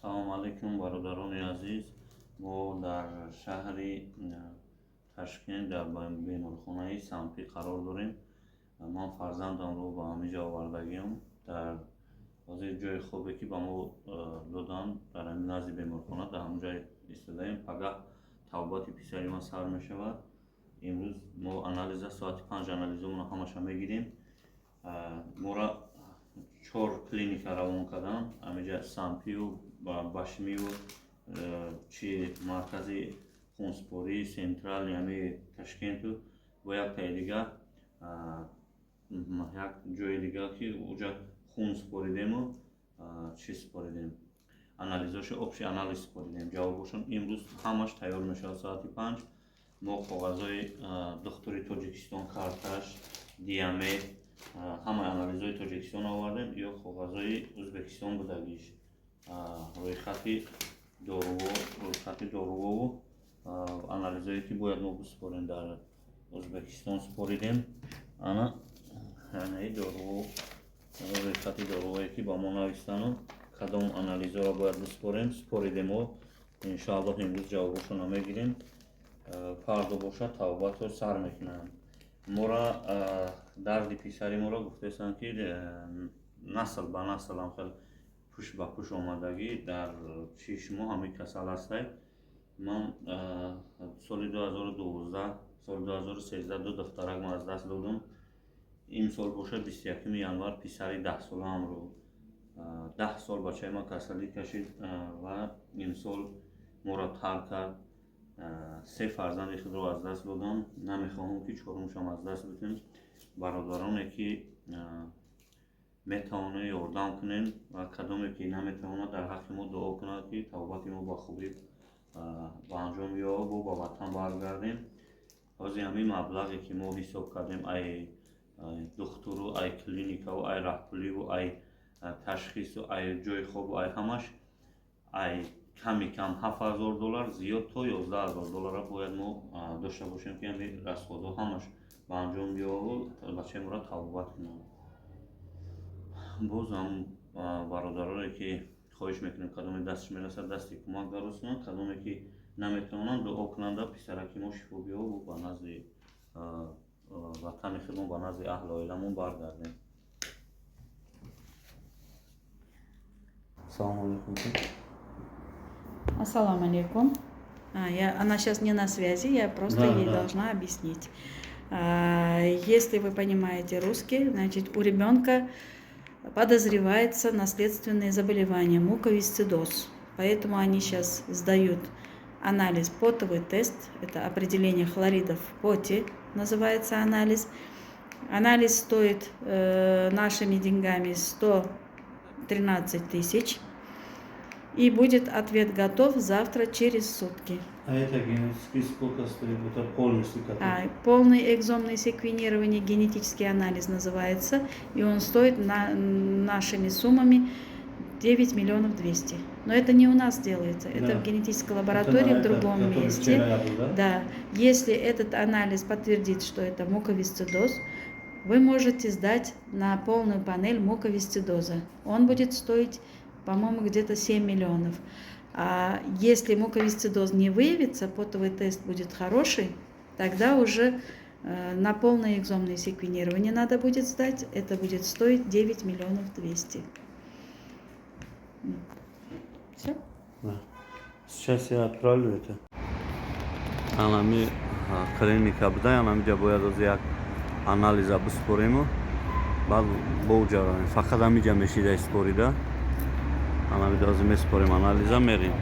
Салому алайкум, бародарони азиз. Мо дар шаҳри Ташкент, дар беморхонаи Сампи қарор дорем. Ман фарзандамро ба ҳамин ҷо овардагиам. Дар ҳозир ҷои хобе, ки ба мо доданд, дар ҳамин назди беморхона, дар ҳамон ҷай истодаем. Пагаҳ табобати писари ман сар мешавад. Имрӯз мо анализа, соати 5 анализомонро ҳамаша мегирем. Мора чор клиника равон кардам: ҳамиҷа Сампию, Башмию, чи маркази хунспорӣ центральный ҳами Ташкенту бо яктаи дига, як ҷои дига, ки уҷа хун споридему чӣ споридем, анализошо, общий анализ споридем. Ҷавобошон имрӯз ҳамаш тайёр мешавад соати 5. Мо коғазҳои духтури Тоҷикистон, карташ, Диамед, ҳамаи анализҳои Тоҷикистон овардем. Ё коғазҳои Ӯзбекистон будагиш, рӯйхати доруво, рӯйхати дорувову анализҳое, ки бояд мо биспорем, дар Ӯзбекистон споридем. Ана анаи доруво, рӯйхати дорувое, ки ба мо навистану кадом анализҳоро бояд биспорем, споридемо. Иншоаллоҳ, имрӯз ҷавобошонро мегирем. Фардо бошад, табобатро сар мекунанд. Мора дарди писари моро гуфтаистанд, ки насл ба насл ҳам хел пушт ба пушт омадагӣ дар чи шумо ҳамин касал ҳастай. Ман соли 2012, соли 2013 ду духтаракмо аз даст додум. Имсол бошад, 21-уми январ писари 10-солаамро, 10 сол бачаи ман касалӣ кашид ва имсол моро тарк кард. Се фарзанди худро аз даст додам, намехоҳам, ки чорумшам аз даст бидем. Бародароне, ки метавонед, ёрдам кунем ва кадоме ки наметавонад, дар ҳаққи мо дуо кунад, ки табобати мо ба хубӣ ба анҷом ёбу ба ватан баргардем. Ҳозир ҳамин маблағе, ки мо ҳисоб кардем, ай духтуру, ай клиникаву, ай раҳпуливу, ай ташхису, ай ҷои хобу, ай ҳамаш, ай ками кам 7000 доллар, зиёд то 11 000 доллара бояд мо дошта бошем, ки ҳамин расходҳо ҳамаш ба анҷом биёву бачаи моро табобат кунанд. Боз ҳам бародароне, ки хоҳиш мекунем, кадоме дасташ мерасад, дасти кӯмак дароз кунанд, кадоме ки наметавонанд, дуо кунанда писараки мо шифо биёбу ба назди ватани худмон, ба назди аҳли оиламон баргардем. Салому алайкум. Ассаламу алейкум. Она сейчас не на связи, я просто ей должна объяснить. Если вы понимаете русский, значит, у ребенка подозревается наследственное заболевание, муковисцидоз. Поэтому они сейчас сдают анализ, потовый тест, это определение хлоридов в поте, называется анализ. Анализ стоит нашими деньгами 113 тысяч. И будет ответ готов завтра через сутки. А это генетический сколько стоит? Это полностью который? Полный экзомное секвенирование, генетический анализ называется, и он стоит нашими суммами 9 миллионов 200. Но это не у нас делается, это в генетической лаборатории Это на в другом который месте. Вчера я был, да? Да. Если этот анализ подтвердит, что это муковисцидоз, вы можете сдать на полную панель муковисцидоза. Он будет стоить, по-моему, где-то 7 миллионов. А если муковисцидоз не выявится, потовый тест будет хороший, тогда уже на полное экзомное секвенирование надо будет сдать. Это будет стоить 9 миллионов 200. Все? Да. Сейчас я отправлю это. Анами клиника буда, анамиҷа бояд оз як анализа биспорему, баъд боуҷа равем. Фақат ҳамиҷа мешида спорида. Анамида ози меспорем анализа, мерем.